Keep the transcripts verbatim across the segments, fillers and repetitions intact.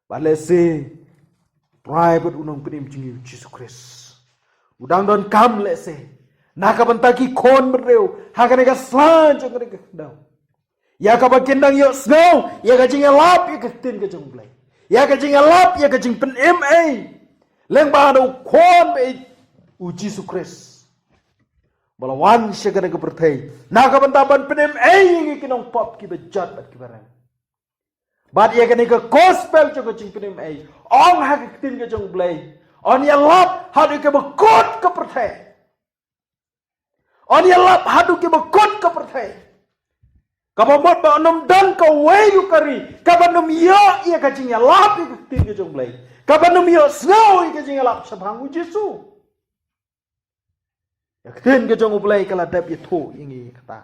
Bad lehse, u Trai bad u Nongpynim jong ngi u Jisu Khrist u dang donkam lehse na ka bynta ki khun bynriew ha kane ka sla jong kane ka khyndew, ïa kaba kin dang ïohsngew ïa ka jingïalap ïa ka ktien ka jong u Blei, ïa ka jingïalap ïa ka jingpynim ei lyngba da u Khun ba ïeit u Jisu Khrist, ba la wan sha kane ka pyrthei na ka bynta ban pynim ei ïa ngi ki nongpop kiba jot bad kiba rem. Bad ïa kane ka gospel jong ka jingpynim ei, ong ha ka ktien ka jong u Blei, yn ïalap haduh kiba kut ka pyrthei. Yn ïalap haduh kiba kut ka pyrthei. Kaba mut ba ym don kawei ruh ka ri kaban ym ïoh ïa ka jingïalap ïa ka ktien ka jong u Blei, kaban ym ïohsngew ïa ka jingïalap shaphang u Jisu. Ïa ka ktien ka jong u Blei ka la dep ïathuh ïa ngi kata.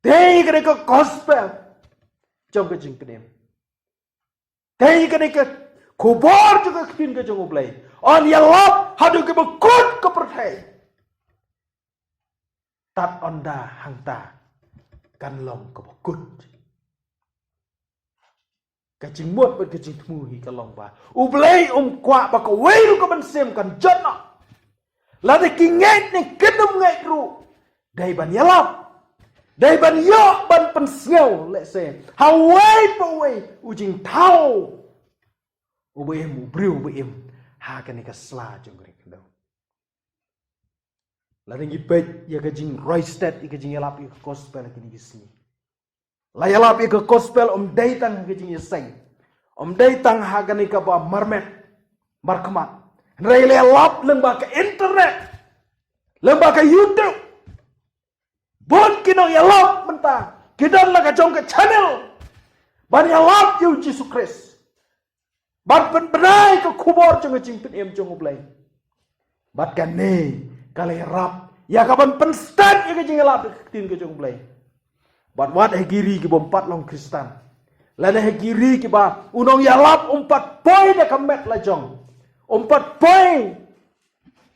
Te ïa kane ka gospel jong ka jingpynim, te ïa kane ka khubor jong ka ktien ka jong u Blei, yn ïalap haduh kiba kut ka pyrthei. Tad ynda hangta kan long kaba kut. Ka jingmut bad ka jingthmu hi ka long ba u Blei um kwah ba kawei ruh ka mynsiem kan jot noh. Lada ki ngeit ne kin ym ngeit ruh, dei ban ïalap, dei ban ïoh ban pynsngew lehse ha uwei pa uwei u jingthaw uba im, u briew uba im ha kane ka sla jong kane ka khyndew. Lada ngi peit ïa ka jingroi stet ïa ka jingïalap ïa ka gospel ha kine ki sngi, la ïalap ïa ka gospel ym dei tang ha ka jingïaseng, ym dei tang ha kane kaba marmet markhmat, hynrei la ïalap lyngba ka internet, lyngba ka YouTube. Bun ki nongïalap mynta ki don la ka jong ka channel ban ïalap ïa u Jisu Khrist, ban pynbna ïa ka khubor jong ka jingpynim jong u Blei. Bad kane ka la ïarap ïa ka ban pynstet ïa ka jingïalap ïa ka ktien ka jong u Blei. Bad wat ha ki ri kiba ym pat long Khristan, lane ha ki ri kiba u nongïalap um pat poi da ka met la jong, um pat poi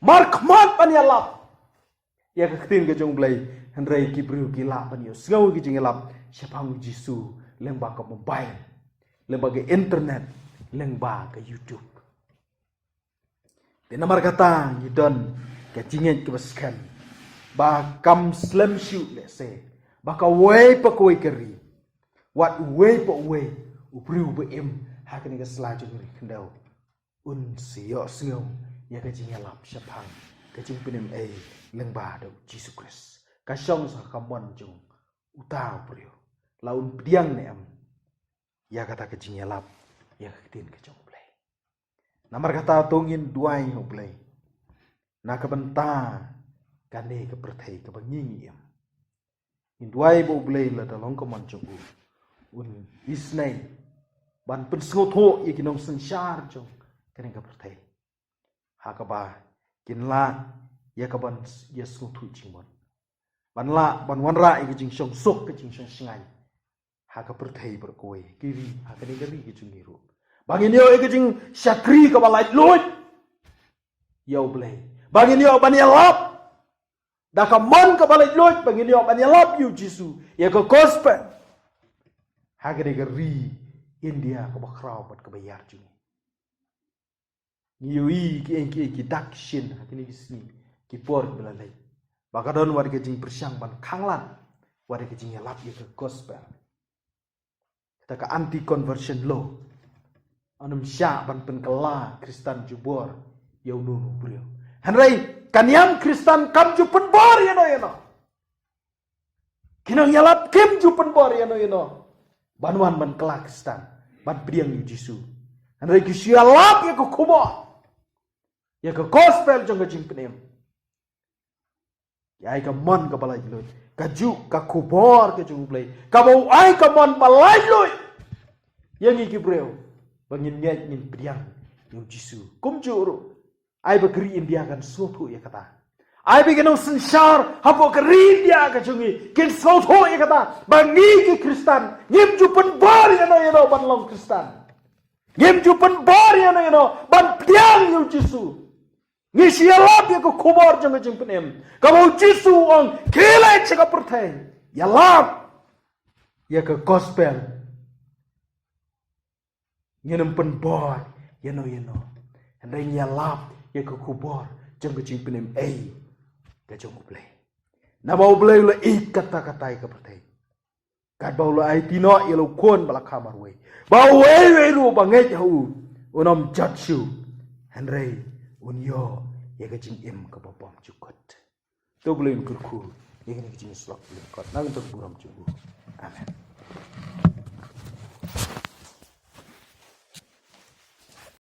markhmat ban ïalap ïa ka ktien ka jong u Blei, hynrei ki briew ki lah ban ïohsngew ïa ka jingïalap shaphang u Jisu lyngba ka mobile, lyngba ka internet, lyngba ka YouTube. Te namar kata ngi don ka jingngeit kaba skhem ba kam slem shuh lehse ba kawei pa kawei ka ri, wat uwei pa uwei u briew ba im ha kane ka sla jong ka ri khyndew, un sa ïohsngew ïa ka jingïalap shaphang ka jingpynim ei lyngba da u Jisu Khrist. Ka shong sa ka mon jong uta u briew la un pdiang ne em ïa kata ka jingïalap ïa ka ktien ka jong u Blei. Namar kata to ngin duwai ha u Blei na ka bynta kane ka pyrthei kaba ngi ngi im. Ngin duwai ba u Blei lada long ka mon jong u, un isynei ban pynsngewthuh ïa ki nongsynshar jong kane ka pyrthei ha kaba kin lah ïa ka ban ïa sngewthuh jingmut, ban lah ban wanrah ïa ka jingshong suk ka jingshong shngaiñ ha ka pyrthei baroh kawei, ki ri ha kane ka ri ka jong ngi ruh, ba ngin ïoh ïa ka jingshakri kaba laitluid ïa u Blei, ba ngin ïoh ban ïalap da ka mon kaba laitluid, ba ngin ïoh ban ïalap ïa u Jisu, ïa ka gospel ha kane ka ri India kaba khraw bad kaba ïar jong ngi. Ngi ïohi kiei kiei ki dak ki shin ha kine ki sngi, ki por kiba la leit, ba ka don wat ka jingpyrshang ban khanglad wat ka jingïalap ïa ka gospel. Kata ka anti conversion law yn ym shah ban pynkylla Khristan jubor ïa uno uno u briew. Hynrei ka niam Khristan kam ju pynbor ïano ïano. Ki nongïalap kim ju pynbor ïano ïano ban wan ban kylla Khristan, ban pdiang ïa u Jisu. Hynrei ki shu ïalap ïa ka khubor, ïa ka gospel jong ka jingpynim. Ki ai ka mon kaba laitluid, kajuh ka khubor ka jong u Blei kaba u ai ka mon ba laitluid ïa ngi ki briew ba ngin ngeit, ngin pdiang ïa u Jisu. Kumjuh ruh, ai ba ka ri India kan sngewthuh ïa kata. Ai ba ki nongsynshar hapoh ka ri India ka jong ngi kin sngewthuh ïa kata, ba ngi ki Khristan ngim ju pynbor ïano ïano ban long Khristan, ngim ju pynbor ïano ïano ban pdiang ïa u Jisu. Ngi shu ïalap ïa ka khubor jong ka jingpynim kaba u Jisu u ong, khie leit sha ka pyrthei, ïalap ïa ka gospel Ngin ym pynbor ïa no ïa no. Hynrei ngi ïalap ïa ka khubor jong ka jingpynim ei ka jong U Blei. Naba U Blei u la ïeit katta katta ïa ka pyrthei. Katba u la aiti noh ïa la u khun ba la kha marwei. Ba uwei uwei ruh ba ngeit ha u un ym jot shuh. Hynrei un ïoh ïa ka jingim kaba bymjukut. To U Blei un kyrkhu ïa kane ka jingïasyllok lyngkot na ka bynta ka burom jong u. Amen.